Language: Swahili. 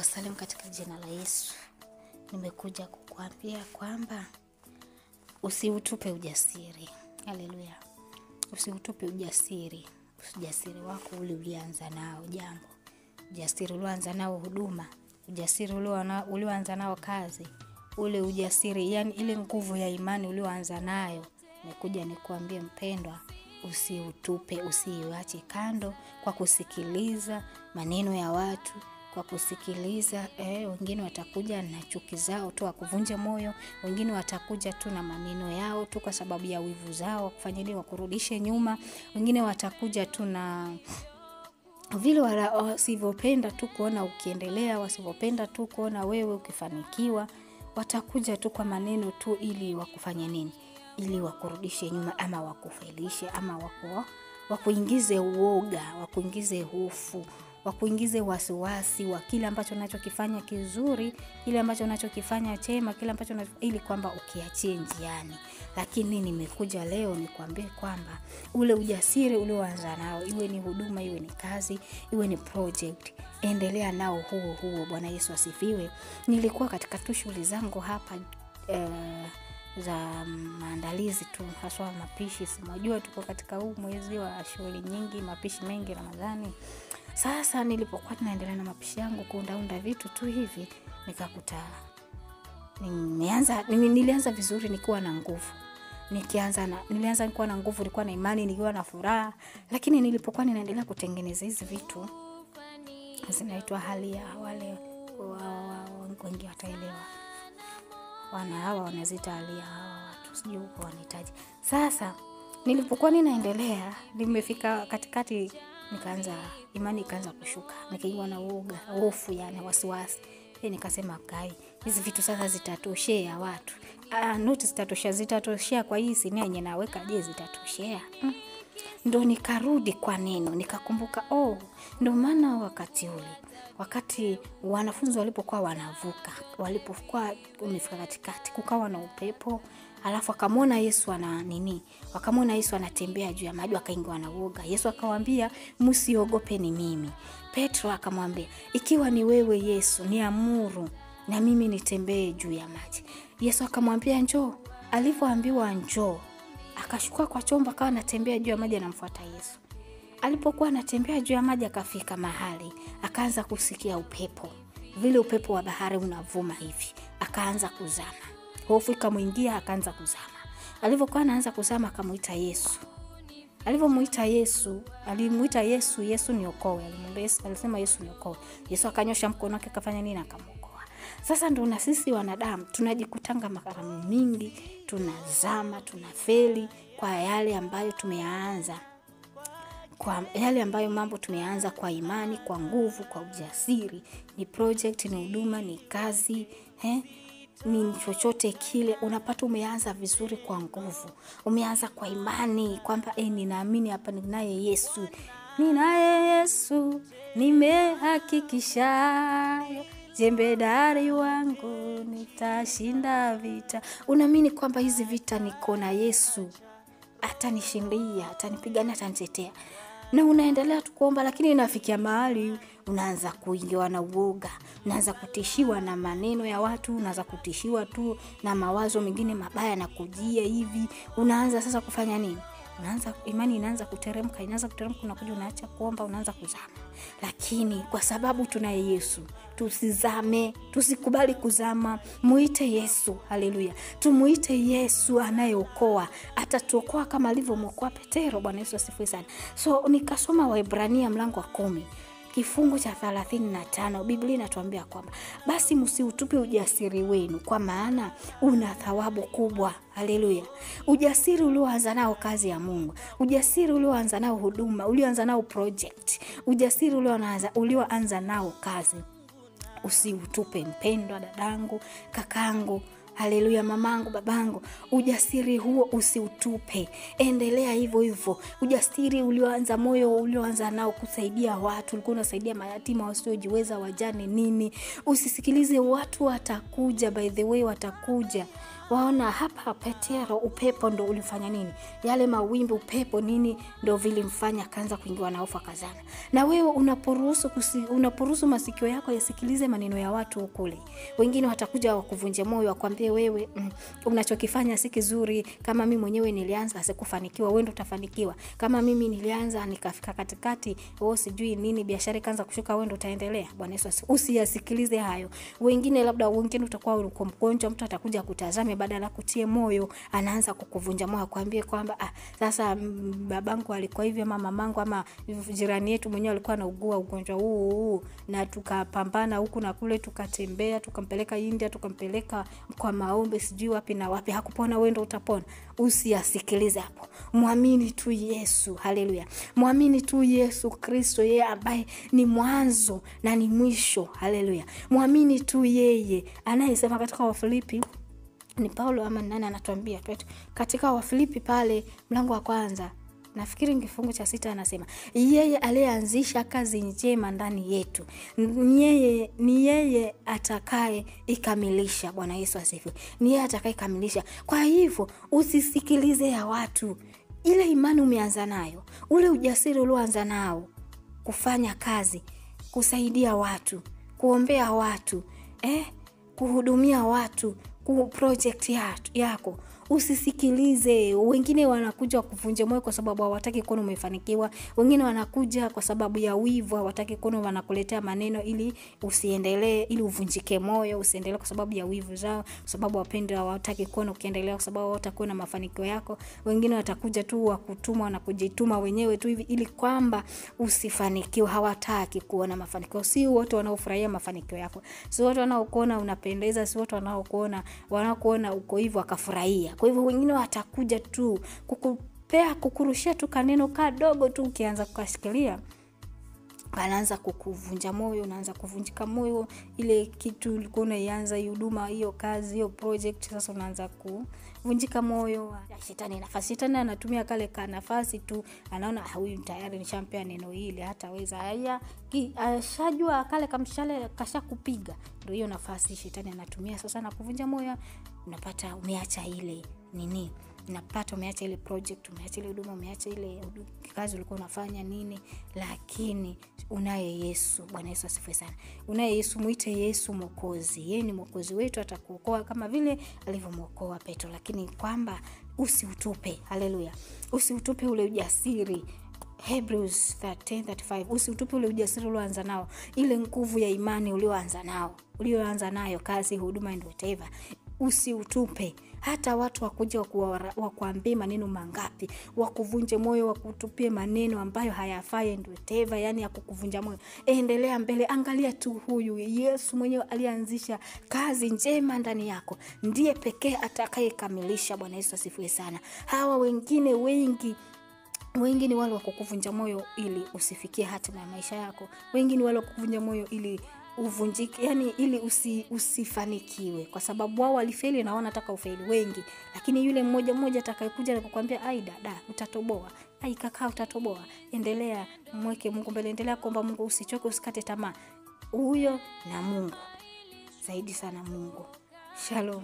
Ninawasalimu katika jina la Yesu. Nimekuja kukuambia kwamba usiutupe ujasiri. Haleluya. Usiutupe ujasiri. Ujasiri wako ule ulianza nao jambo. Ujasiri ulioanza nao huduma, ujasiri ulioanza nao kazi, ule ujasiri, yani ile nguvu ya imani ulioanza nayo. Nimekuja nikuambie mpendwa, usiutupe, usiiache kando kwa kusikiliza maneno ya watu, kwa kusikiliza wengine watakuja na chuki zao tu wakuvunje moyo, wengine watakuja tu na maneno yao tu kwa sababu ya wivu zao kufanya nini, wakurudishe nyuma, wengine watakuja tu na vile wasivyopenda tu kuona ukiendelea, wasivyopenda tu kuona wewe ukifanikiwa, watakuja tu kwa maneno tu ili wakufanye nini, ili wakurudishe nyuma ama wakufelishe ama wakuingize uoga, wakuingize hofu, wakuingize wasiwasi wa kile ambacho unachokifanya kizuri, kile ambacho unachokifanya chema, kile ambacho ili kwamba ukiachie njiani. Lakini nimekuja leo nikwambie kwamba ule ujasiri ulioanza nao, iwe ni huduma, iwe ni kazi, iwe ni project, endelea nao huo huo. Bwana Yesu asifiwe. Nilikuwa katika tu shughuli zangu hapa za maandalizi tu, haswa mapishi. Simjua tuko katika huu mwezi wa shughuli nyingi, mapishi mengi Ramadhani. Sasa nilipokuwa tunaendelea na mapishi yangu kuundaunda vitu tu hivi, nikakuta nilianza vizuri nikiwa na nguvu. Nilianza nikiwa na nguvu, nilikuwa na imani, nilikuwa na furaha. Lakini nilipokuwa ninaendelea kutengeneza hizi vitu, zinaitwa hali ya wale wengi wataelewa. Wana hawa wanaziita hali ya hawa watu, sijui huko wanahitaji. Sasa nilipokuwa ninaendelea, nimefika katikati, nikaanza imani ikaanza kushuka, nikaingiwa na uoga, hofu, yani wasiwasi. Nikasema kai, hizi vitu sasa zitatoshea watu. Not zitatoshea, zitatoshea kwa hii sinia yenye naweka, je zitatoshea? Ndo nikarudi kwa neno, nikakumbuka ndo maana wakati ule, wakati wanafunzi walipokuwa wanavuka, walipokuwa wamefika katikati, kukawa na upepo, alafu akamwona Yesu ana nini? Wakamwona Yesu anatembea juu ya maji, wakaingiwa na uoga. Yesu akawaambia, msiogope, ni mimi. Petro akamwambia, ikiwa ni wewe Yesu, niamuru na mimi nitembee juu ya maji. Yesu akamwambia njoo. Alipoambiwa njoo, akashuka kwa chombo akawa anatembea juu ya maji anamfuata Yesu. Alipokuwa anatembea juu ya maji akafika mahali, akaanza kusikia upepo. Vile upepo wa bahari unavuma hivi, akaanza kuzama. Hofu ikamwingia, akaanza kuzama. Alipokuwa anaanza kuzama akamuita Yesu. Alipomuita Yesu, alimuita Yesu, Yesu niokoe. Alimwambia Yesu, alisema Yesu niokoe. Yesu akanyosha mkono wake akafanya nini? Akamuokoa. Sasa ndio na sisi wanadamu tunajikutanga mara mingi, tunazama, tunafeli kwa yale ambayo tumeanza. Kwa yale ambayo mambo tumeanza kwa imani, kwa nguvu, kwa ujasiri. Ni project, ni huduma, ni kazi, ni chochote kile. Unapata umeanza vizuri kwa nguvu, umeanza kwa imani kwamba ninaamini hapa ninaye Yesu, ninaye Yesu, nimehakikisha jemedari wangu nitashinda vita. Unaamini kwamba hizi vita niko na Yesu, atanishindia, atanipigania, atanitetea. Na unaendelea tu kuomba, lakini inafikia mahali unaanza kuingiwa na uoga, unaanza kutishiwa na maneno ya watu, unaanza kutishiwa tu na mawazo mengine mabaya na kujia hivi. Unaanza sasa kufanya nini? Unaanza imani inaanza kuteremka, inaanza kuteremka, unakuja unaacha kuomba, unaanza kuzama. Lakini kwa sababu tunaye Yesu, tusizame, tusikubali kuzama. Muite Yesu, haleluya. Tumuite Yesu anayeokoa. Atatuokoa kama alivyomwokoa Petero. Bwana Yesu asifiwe sana. So nikasoma Waebrania mlango wa 10 kifungu cha 35. Biblia inatuambia kwamba basi msiutupe ujasiri wenu, kwa maana una thawabu kubwa. Haleluya. Ujasiri ulioanza nao kazi ya Mungu, ujasiri ulioanza nao huduma, ulioanza nao project, ujasiri ulioanza nao kazi, usiutupe mpendwa dadangu, kakangu, haleluya, mamangu, babangu. Ujasiri huo usiutupe, endelea hivyo hivyo. Ujasiri ulioanza, moyo ulioanza nao kusaidia watu, ulikuwa unasaidia mayatima wasiojiweza, wajane, nini. Usisikilize watu, watakuja, by the way watakuja. Waona hapa Petero, upepo ndo ulifanya nini? Yale mawimbi, upepo nini ndo vilimfanya akaanza kuingiwa na hofu akazama. Na wewe unaporuhusu masikio yako yasikilize maneno ya watu kule, wengine watakuja wakuvunje moyo, wakwambie wewe unachokifanya si kizuri, kama mimi mwenyewe nilianza sikufanikiwa, wewe ndo utafanikiwa. Kama mimi nilianza nikafika katikati, wewe sijui nini, biashara ikaanza kushuka, wewe ndo utaendelea. Bwana Yesu, usiyasikilize hayo. Wengine labda wengine utakuwa uko mgonjwa, mtu atakuja kutazame, badala kutie moyo anaanza kukuvunja moyo, akwambie kwamba sasa babangu alikuwa hivi, ama mamangu, ama jirani yetu mwenyewe alikuwa anaugua ugonjwa huu, na tukapambana huku na kule, tukatembea, tukampeleka India, tukampeleka kwa maombi sijui wapi na wapi, hakupona, wewe ndo utapona. Usiyasikilize hapo. Muamini tu Yesu. Haleluya. Muamini tu Yesu Kristo, yeye ambaye ni mwanzo na ni mwisho. Haleluya. Muamini tu yeye anayesema katika Wafilipi, ni Paulo ama nani anatuambia katika Wafilipi pale mlango wa 1, nafikiri kifungu cha 6, anasema yeye aliyeanzisha kazi njema ndani yetu ni yeye atakaye ikamilisha. Bwana Yesu asifiwe. Ni yeye atakaye ikamilisha. Kwa hivyo usisikilize ya watu. Ile imani umeanza nayo, ule ujasiri ulioanza nao kufanya kazi, kusaidia watu, kuombea watu, kuhudumia watu, ku project yako, usisikilize. Wengine wanakuja kuvunja moyo kwa sababu hawataki kuona umefanikiwa. Wengine wanakuja kwa sababu ya wivu, hawataki kuona, wanakuletea maneno ili usiendelee, ili uvunjike moyo, usiendelee kwa sababu ya wivu zao, kwa sababu wapendwa hawataki kuona ukiendelea, kwa sababu hawatakuona na mafanikio yako. Wengine watakuja tu wakutuma na kujituma wenyewe tu hivi ili kwamba usifanikiwe, hawataki kuona mafanikio. Si wote wanaofurahia mafanikio yako, si wote wanaokuona unapendeza, si wote wanaokuona uko hivyo wakafurahia. Kwa hivyo wengine watakuja tu kukupea, kukurushia tu kaneno kadogo tu, ukianza kukashikilia anaanza kukuvunja moyo, unaanza kuvunjika moyo. Ile kitu ulikuwa unaianza, huduma hiyo, kazi hiyo, project, sasa unaanza kuvunjika moyo. Shetani nafasi, shetani anatumia kale ka nafasi tu, anaona huyu tayari nishampea neno hili, hataweza. Haya, ashajua kale kamshale kashakupiga, ndio hiyo nafasi shetani anatumia sasa na kuvunja moyo. Unapata umeacha ile nini, unapata umeacha ile project, umeacha ile huduma, umeacha ile kazi ulikuwa unafanya nini. Lakini unaye Yesu. Bwana Yesu asifiwe sana. Unaye Yesu, muite Yesu Mwokozi. Yeye ni Mwokozi wetu, atakuokoa kama vile alivyomuokoa Petro. Lakini kwamba usiutupe. Haleluya. Usiutupe ule ujasiri. Hebrews 13:35. Usiutupe ule ujasiri ulioanza nao, ile nguvu ya imani ulioanza nao, ulioanza nayo kazi, huduma and whatever. Usiutupe. Hata watu wakuja wakuambie maneno mangapi, wakuvunje moyo, wakutupie maneno ambayo hayafai and whatever, yani ya kukuvunja moyo, endelea mbele. Angalia tu huyu Yesu mwenyewe alianzisha kazi njema ndani yako, ndiye pekee atakayekamilisha. Bwana Yesu asifiwe sana. Hawa wengine wengi ni wale wa kukuvunja moyo ili usifikie hatima ya maisha yako. Wengi ni wale wa kukuvunja moyo ili uvunjike, yani ili usifanikiwe, kwa sababu wao walifeli na wanataka ufeli wengi. Lakini yule mmoja mmoja atakayekuja na kukuambia ai dada utatoboa, ai kaka utatoboa, endelea, mweke Mungu mbele, endelea kuomba Mungu, usichoke, usikate tamaa. Huyo na Mungu zaidi sana Mungu. Shalom.